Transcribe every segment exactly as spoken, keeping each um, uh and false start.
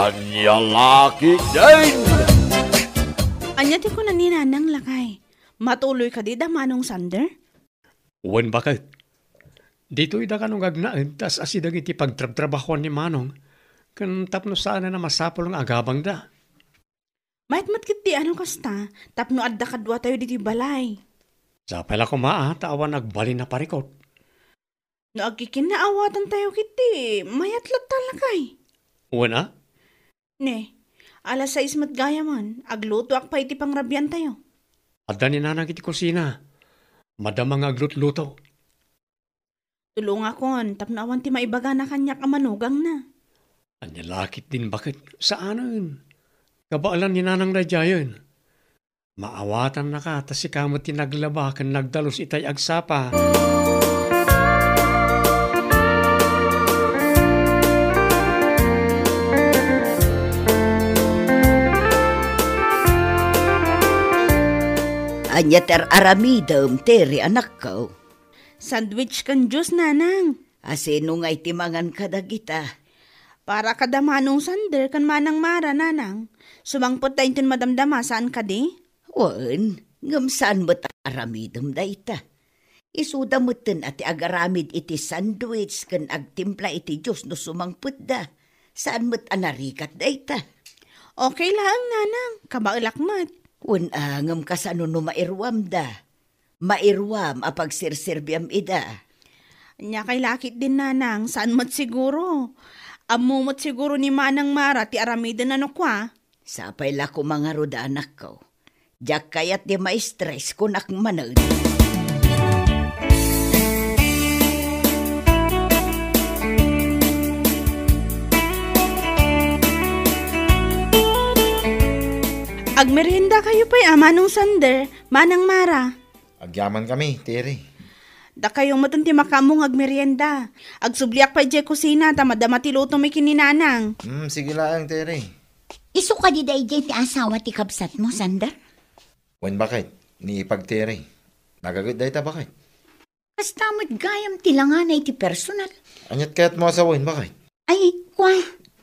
Ania la ketdin? Ania ti kuna ni Nanang, lakay? Matuloy kadi da Manong Sander? Wen, baket. Ditoy da kano nga agnaed ta as-asideg iti pagtrabtrabahoan ni Manong, ken tapno saanen a masapul nga agabangda. Mayat met ketdi a no kasta, tapno adda kaduatayo ditoy balay. Sapay la koma a ta awan agbalin a parikut. No agkikinnaawatan tayo ketdi, mayat latta, lakay. Wen a? Ne, alas sais met gayamen, aglutoak pay iti pangrabian tayo. Adda ni Nanang iti kusina. Madama nga aglutluto. Tulongakon tapno awan ti maibagana kaniak a manugangna. Ania la ketdin, baket? Saanen. Kabaelan ni Nanang daydiayen. Maawatannaka ta sika met ti naglaba ken nagdalus itay agsapa. Ania ti ar-aramidem, Tere, anakko? Sandwich ken juice, Nanang. Asino ngay ti mangan kadagita? Para kada Manong Sander ken Manang Mara, Nanang. Sumangpet da inton madamdama, saan kadi? Wen, ngem saan met a aramidem dayta. Isuda metten a ti agaramid iti sandwich ken agtimpla iti juice no sumangpetda. Saan met a narigat dayta. Okay laeng, Nanang. Kabaelak met. Wen a, ngem kasano no mairuamda? Mairuam a pagserserbiam ida. Ania kay la ketdin, Nanang, saan met siguro. Ammo met siguro ni Manang Mara ti aramiden a no kua. Sapay la koma ngarud, anakko. Diak kayat ti ma-stress, kunak manen. Agmerienda kayo pay a, Manong Sander, Manang Mara. Agyamankami, Tere. Dakayo met ti makaammo nga agmerienda. Agsubliak pay idiay kusina ta madama ti lutomi ken ni Nanang. Hmm, sige laeng, Tere. Isu kadi daydiay ti asawa ti kabsatmo, Sander? Wen, baket, ni ipag, Tere. Nagaget dayta, baket. Kasta met gayam ti langana iti personal. Aniat kayatmo a sawen, baket? Ay, kua.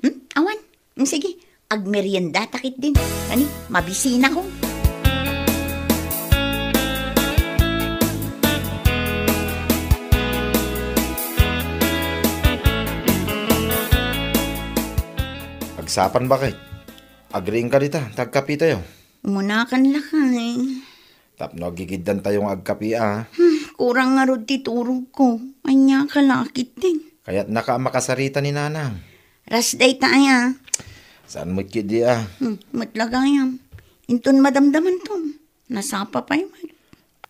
Hmm? Awan. Hmm, sige, agmeriendata ketdin. Kani, mabisinako. Agsapan, baket. Agriingka dita, ta agkapitayo. Umunakan, lakay. Tapno aggigiddantayo nga agkapi a. Hmm, kurang ngarud ti turogko. Ania ka la ketdin? Kayatnaka a makasarita ni Nanang. Ras dayta aya. Saan met ketdi a? Hmm, met la gayam. Inton madamdamanton, nasapa pay met.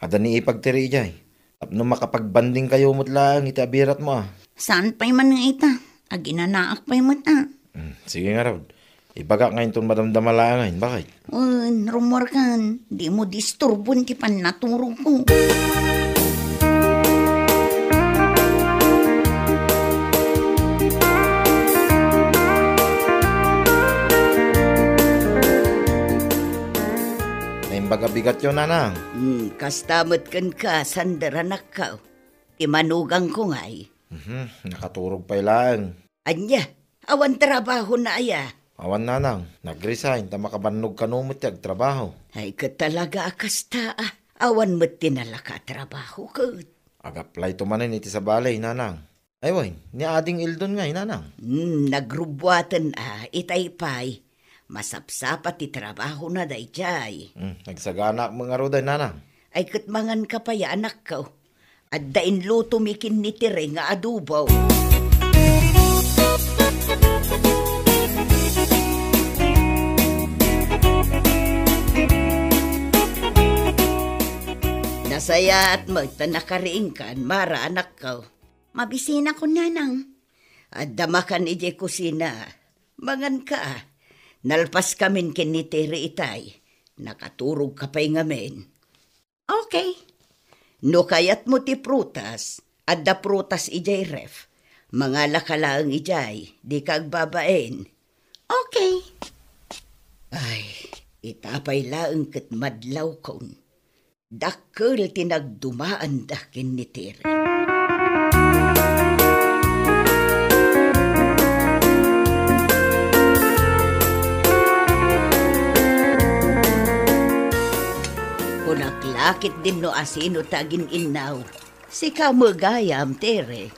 Adda ni ipag, Tere, idiay. Tapno makapagbandingkayo met laeng iti abiratmo a. Saan pay man nga ita? Aginanaak pay met a. Hmm, sige ngarud. Ibagak nga inton madamdama laengen, baket? Wen, rummuarkan. Dimo disturbon ti pannaturogko. Naimbag a bigatyo, Nanang. Hmm, kasta met kenka, Sander, anakko. Ti manugangko ngay. Mhm, nakaturog pay laeng. Ania? Awan trabahona aya? Awan, Nanang. Nag-resign ta makabannog kano met ti agtrabaho. Ay, ket talaga a kasta a. Awan met ti nalaka a trabaho ket. Ag-applyto manen iti sabali, Nanang. Ay, wen, ni Ading Eldon ngay, Nanang. Hmm, nagrubbuaten a, itay pay. Masapsapa ti trabahona daydiay. Hmm, nagsaganaak met ngarud, Nanang. Ay, ket manganka pay a, anakko. Adda inlutomi ken ni Tere nga adobo. Nasayaat met ta nakariingkan, Mara, anakko. Mabisinakon, Nanang. Adda makan idiay kusina. Manganka. Nalpaskamin ken ni Tere itay. Nakaturogka pay ngamin. Okay. No kayatmo ti prutas, adda prutas idiay ref. Mangalaka laeng idiay, dika agbabain. Okay. Ay, ita pay laeng ket madlawkon. Dakkel ti nagdumaanda ken ni Tere. Akitdin no asino ti agin-innaw. Sika met gayam, Tere.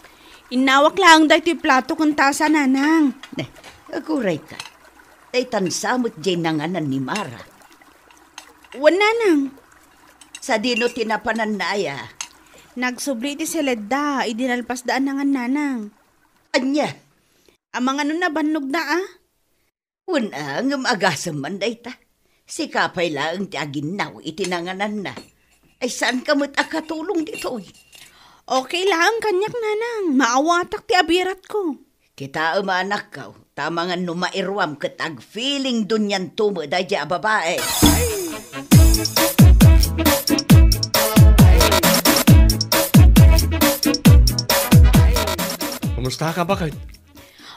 Innawak laeng daytoy plato ken tasa, Nanang. Ne, agurayka. Daytan sa met diay nanganan ni Mara. Wen, Nanang. Sadino ti napananna aya? Nagsubli ti Seledda idi nalpasda a nangan, Nanang. Ania? Amangan no nabannogna a? Wen a, ngem agasem man dayta. Sika pay laeng ti aginnaw iti nangananna. Ay, saanka met a katulong ditoy? Okay laeng kaniak, Nanang. Maawatak ti abiratko. Kitaem a, anakko, ta amangan no mairuam ket agfeeling dunianto met daydiay a babai. Kumusta ka, baket?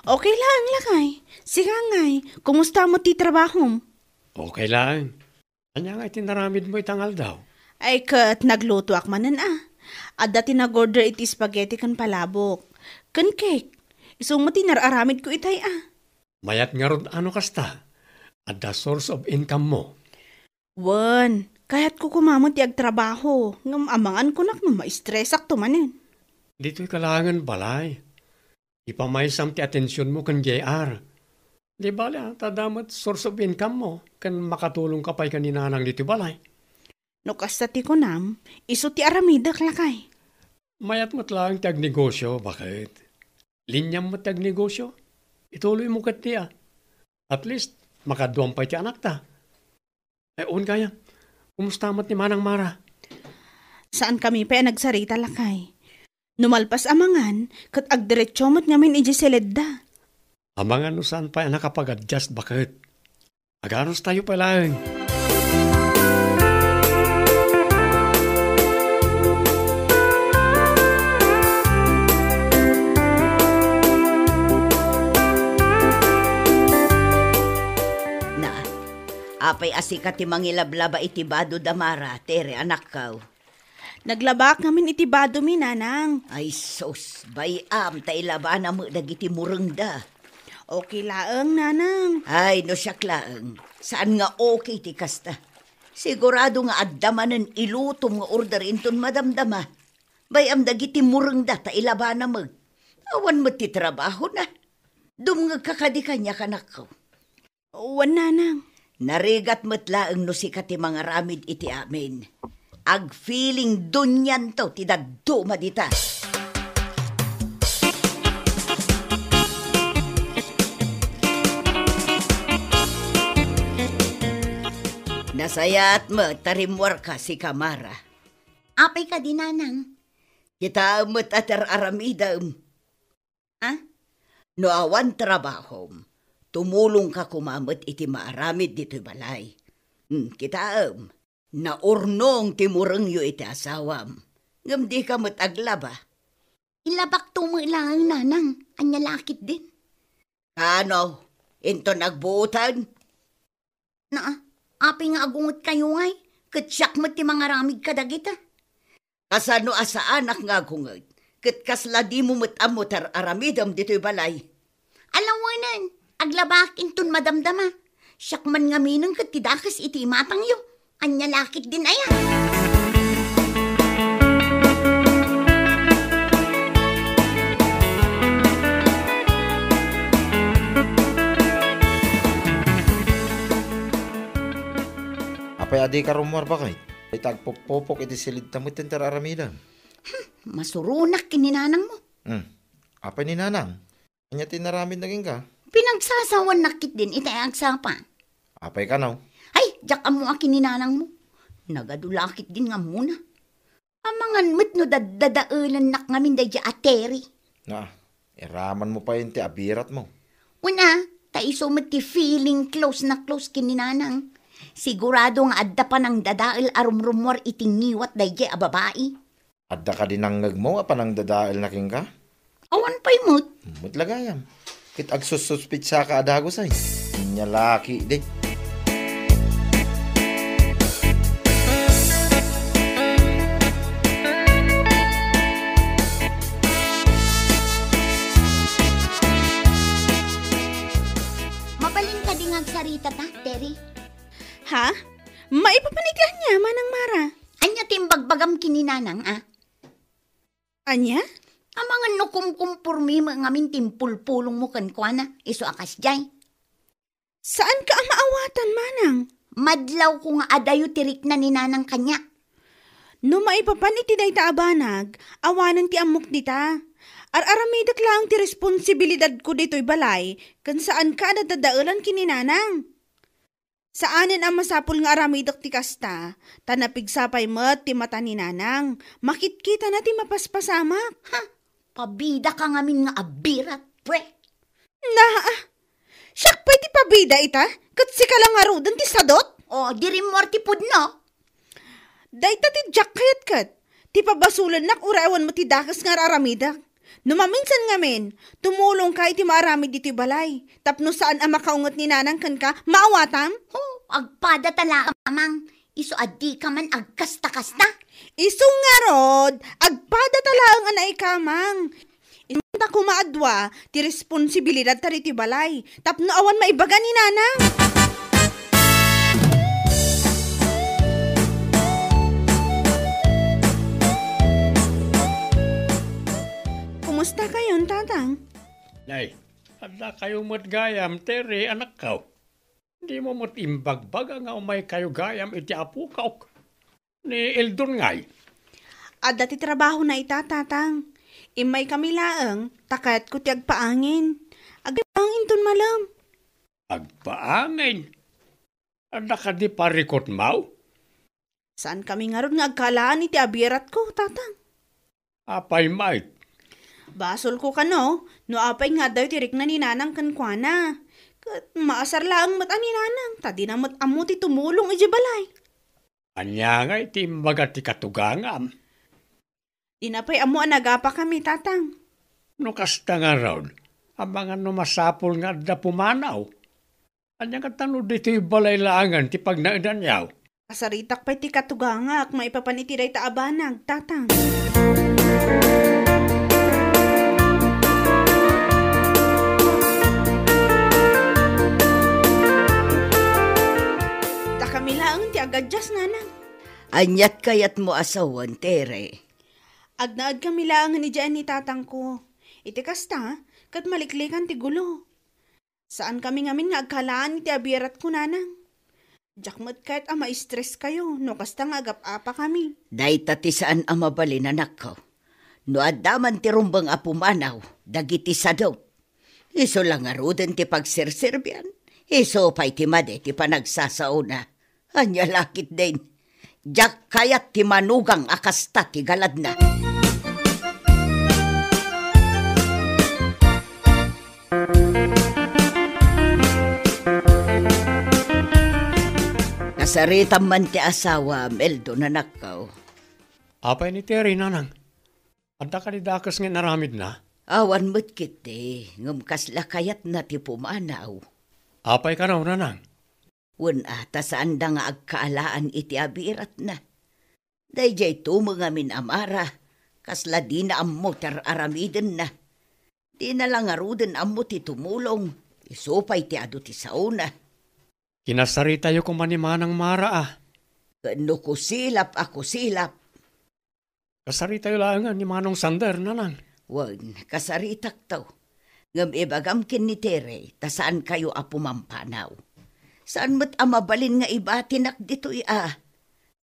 Okay laeng, lakay. Sika ngay, kumusta met ti trabahom? Okay laeng. Ania ngay ti naramidmo ita nga aldaw? Ay, ket naglutoak manen a. Adda ti nag-order iti spaghetti ken palabok. Ken cake. Isu met ti nar-aramidko itay a. Mayat ngarud a no kasta. Adda source of income mo. Wen, kayatko koma met ti agtrabaho. Ngem amangan kunak no maistresakto manen. Ditoy ka laengen balay. Ipamaysam ti atensionmo ken J R. Di bale, a, ta adda met source of income mo, ken makatulongka pay ken ni Nanang ditoy balay. No kasta ti kunam, isu ti aramidek, lakay. Mayat met laeng ti agnegosio, baket. Liniam met ti agnegosio. Ituloymo ketdi a. At least, makaduam pay ti anakta. Ay, wen gayam. Kumusta met ni Manang Mara? Saankami pay a nagsarita, lakay. No malpas a mangan, ket agdiretso met ngamin idiay Seledda. Amangan no saan pay a nakapag-adjust, baket. Aganustayo pay laeng. Na, apay a sika ti mangilablaba iti bado da Mara, Tere, anakko? Naglabaak ngamin iti badomi, Nanang. Ay sus, bay-am ta ilabana met dagiti murengda. Okay laeng, Nanang. Ay, no siak laeng, saan nga okay ti kasta. Sigurado nga adda manen ilutom nga order inton madamdama. Bay-am dagiti murengda ta ilabana met. Awan met ti trabahona. Dumngegka kadi kaniak, anakko. Wen, Nanang. Narigat met laeng no sika ti mangaramid iti amin. Agfeeling dunianto ti dadduma dita. Nasayaat met ta rimmuarka, sika Mara. Apay kadi, Nanang? Kitaem met a ti ar-aramidem. A? No awan trabahom, tumulongka koma met iti maaramid ditoy balay. Hmm, kitaem, naurnong ti murengyo iti asawam, ngem dika met aglaba. Ilabakto met laeng, Nanang, ania la ketdin? Kano, inton agbuoten? Naa, apay nga agungetkayo ngay, ket siak met ti mangaramid kadagita. Kasano a saanak nga agunget, ket kasla dimo met ammo ti ar-aramidem ditoy balay? Alawenen, aglabaak inton madamdama. Siak man ngaminen ket ti dakes iti imatangyo. Ania la ketdin aya? Apay a dika rummuar, baket? Ita agpupupok iti silidta met ti ar-aramidem. Hmm, masuronak ken ni nanangmo. Hmm. Apay ni nanang? Ania ti inaramidna kenka? Pinagsasawannak ketdin iti agsapa. Apay kano? Ay, diak ammo a ken ni nanangmo. Nagadu la ketdin nga ammona. Amangan met no daddadaelennak ngamin daydiay a Terry. Na, iramanmo pay ti abiratmo. Una, ta isu met ti feeling close na close ken ni nanang. Sigurado nga adda panangdadael a rumrummuar iti ngiwat daydiay a babai. Adda kadi nangngegmo a panangdadaelna kenka? Awan pay met. Met la gayam. Ket agsussuspitsaka a dagus ay. Ania la ketdi. Mabalin kadi nga agsarita ta, Terry? Ha? Maipapan iti ania, Manang Mara? Ania ti imbagbagam ken ni Nanang, a? Ania? Amangan no kumkumpormi met ngamin ti impulpulongmo kenkuana, isu a kasdiay. Saanka a maawatan, manang. Madlawko nga adayo ti rikna ni Nanang kaniak. No maipapan iti dayta a banag, awanen ti ammok dita. Ar-aramidek laeng ti responsibilidadko ditoy balay, ken saanka a dadadaelan ken ni Nanang. Saanen a masapul nga aramidek ti kasta, ta napigsa pay met ti mata ni Nanang. Makitkitana ti mapaspasamak. Ha? Pabidaka ngamin nga abirat, pwe. Naa, siak pay ti pabida ita, ket sika la ngaruden ti sadot? O, di rimmuar ti pudno. Dayta ti diak kayat ket, ti pabasolennak uray awan met ti dakes nga ar-aramidek. No maminsan ngamin, tumulongka iti maaramid ditoy balay, tapno saan a makaunget ni Nanang kenka, maawatam? Ho, agpada ta laeng, Amang. Isu a dika man agkasta-kasta. Isu ngarud, agpada ta laeng a naikamang. Isu ta koma a dua ti responsibilidadta ditoy balay, tapno awan maibaga ni Nanang. Kumusta kayon, Tatang? Nay, adda kayo met gayam, Tere, anakko. Dimo met imbagbaga nga umaykayo gayam iti apokok, ni Eldon ngay? Adda ti trabahona ita, Tatang. Immaykami laeng, ta kayatko ti agpaangin. Agpaangin inton malem. Agpaangin? Adda kadi parikutmaw? Saankami ngarud nga agkalaan iti abiratko, Tatang. Apay met? Basolko kano, no apay nga addayo ti rikna ni Nanang kenkuana. Ket maasar laeng met a ni Nanang, ta dina met ammo ti tumulong idiay balay. Ania ngay ti imbaga ti katugangam? Dina pay ammo a nagapakami, Tatang. No kasta ngarud, amangan no masapul nga adda pumanaw. Ania ngata no ditoy balay laengen ti pagnaedanyo? Kasaritak pay ti katugangak maipapan iti dayta a banag, Tatang. Ta kami laeng ti agadias, Nanang. Aniat kayatmo a sawen, Tere? Agnaed kami laengen idiay ni Tatangko. Iti kasta, ket maliklikan ti gulo. Saankami ngamin nga agkalaan iti abiratko, Nanang. Diak met kayat a ma-stress kayo no kasta nga agap-apakami. Dayta ti saan a mabalin, anakko. No adda man ti rumbeng a pumanaw dagiti sadop, isu la ngaruden ti pagserserbian, isu pay ti madi ti panagsasaona. Ania la ketdin, diak kayat ti manugang a kasta ti galadna. Nasaritam man ti asawam, Eldon, anakko. Apay ni Tere, Nanang? Adda kadi dakes nga inaramidna? Awan met ketdi, ngem kasla kayatna ti pumanaw. Apay kano, Nanang? Wen a, ta saanda nga agkaalaan iti abiratna. Daydiay tumeng amin a Mara, kasla dina ammo ti ar-aramidenna. Dina la ngaruden ammo ti tumulong, isu pay ti adu ti saona. Kinasaritayo koma ni Manang Mara, a. Ken no kusilap a kusilap. Kasaritayo laengen ni Manong Sander, Nanang. Wen, kasaritakto. Ngem ibagam ken ni Tere, ta saankayo a pumampanaw. Saan met a mabalin nga ibatinak ditoy a.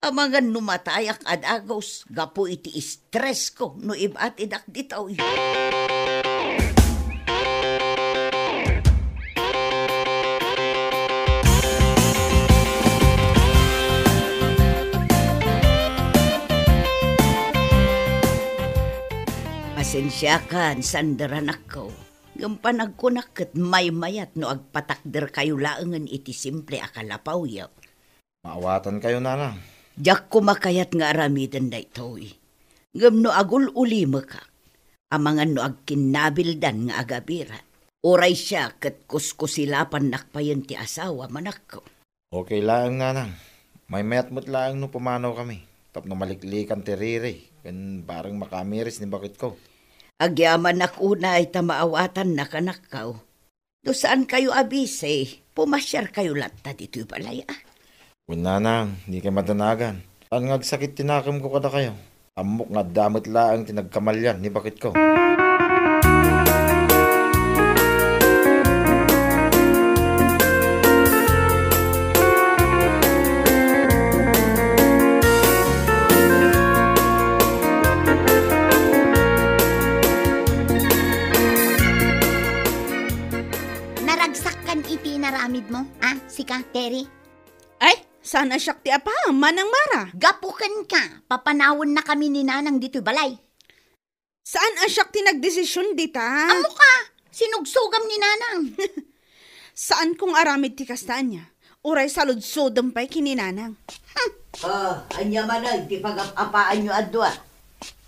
Amangan no matayak a dagus gapu iti stress ko no ibatidak ditoy. Pasensiakan, Sander, anakko. Ngem panagkunak ket maymayat no agpatakderkayo laengen iti simple a kalapawyo. Maawatankayo, Nanang. Diak koma kayat nga aramiden daytoy. Ngem no agul-ulimekak, amangan no agkinnabildan nga agabirat. Uray siak ket kuskusilapannak payen ti asawam, anakko. Okay laeng, Nanang. Maymayat met laeng no pumanawkami, tapno maliklikan ti riri ken bareng makamiris ni baketko. Agyamanak unay ta maawatannak, anakko. No saankayo a bisi, pumasiarkayo latta ditoy balay, a. Wen, Nanang, dikay madanagan. Saan nga agsakit ti nakemko kadakayo? Ammok nga adda met laeng ti nagkamalian ni baketko. Naragsakkan iti inaramidmo, a, sika, Terry? Ay, saan a siak ti apaam, Manang Mara? Gapu kenka, papanawennakami ni Nanang ditoy balay. Saan a siak ti nagdesision dita? Ammoka, sinugsogam ni Nanang. Saankong aramid ti kasta ania. Uray saludsodem pay ken ni Nanang. Ah, ania manen ti pagap-apaanyo a dua?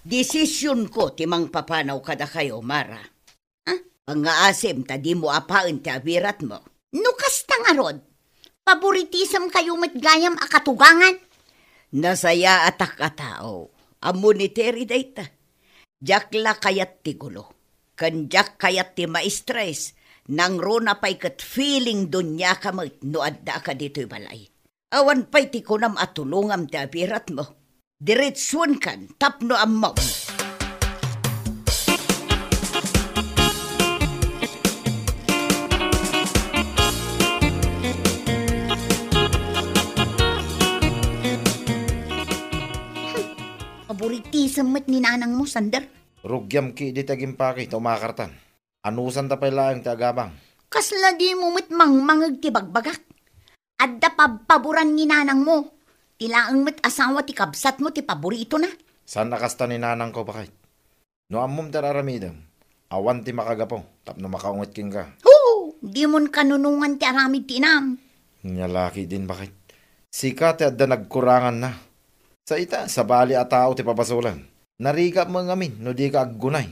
Desisionko ti mangpapanaw kadakayo, Mara. Ah? Pangngaasim ta dimo apaen ti abiratmo. No kasta ngarud, paboritisem kayo met gayam a katugangan. Nasayaatak a tao. Ammo ni Terry dayta. Diak la kayat ti gulo. Ken diak kayat ti maistres. Nangruna pay ket feeling duniaka met no addaaka ditoy balay. Awan pay ti kunam a tulongam ti abiratmo. Diretsuenkan tapno ammom. Paboritisem met ni Nanang mo, Sander. Rugiam ketdi ti agimpake ta umakartan. Anusanta pay laeng ti agabang. Kasla dimo met mangmangeg ti bagbagak. Adda pabpaboran ni Nanang mo. Ti laeng met asawa ti kabsatmo ti paboritona. Saan a kasta ni Nanangko, baket. No ammom ti ar-aramidem, awan ti makagapu tapno makaunget kenka. Hu! Dimon kanunongan ti aramid ti inam. Nia la ketdin, baket. Sika ti adda nagkuranganna. Sa ita, sabali a tao ti pabasolan. Narigam met ngamin no dika aggunay.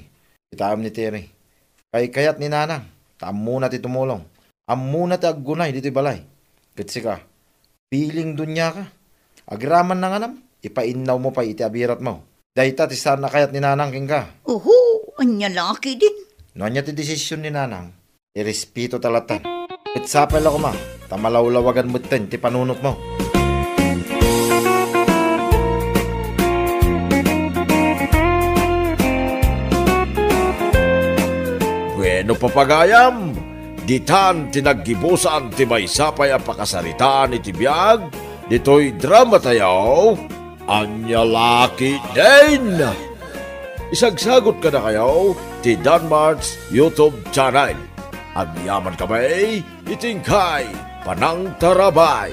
Kitaem ni Terry. Kaykayat ni Nanang, ta ammona ti tumulong. Ammona ti aggunay ditoy balay. Ket sika, feeling duniaka. Agraman na nganam, ipainnawmo pay iti abiratmo. Dayta ti saan a kayat ni Nanang kenka. Uhu, ania la ketdin. No ania ti desisyon ni Nanang, irespeto ta latta. Ket sapay la koma, ta malawlawagan metten ti panunotmo. Bueno, papagayam, ditan ti naggibusan ti maysa pay a pakasaritaan iti biag ditoy dramatayo, Ania la ketdin. Isagsagut kadakayo ti Danmart's YouTube channel. Agyamankami iti inkay panangtarabay.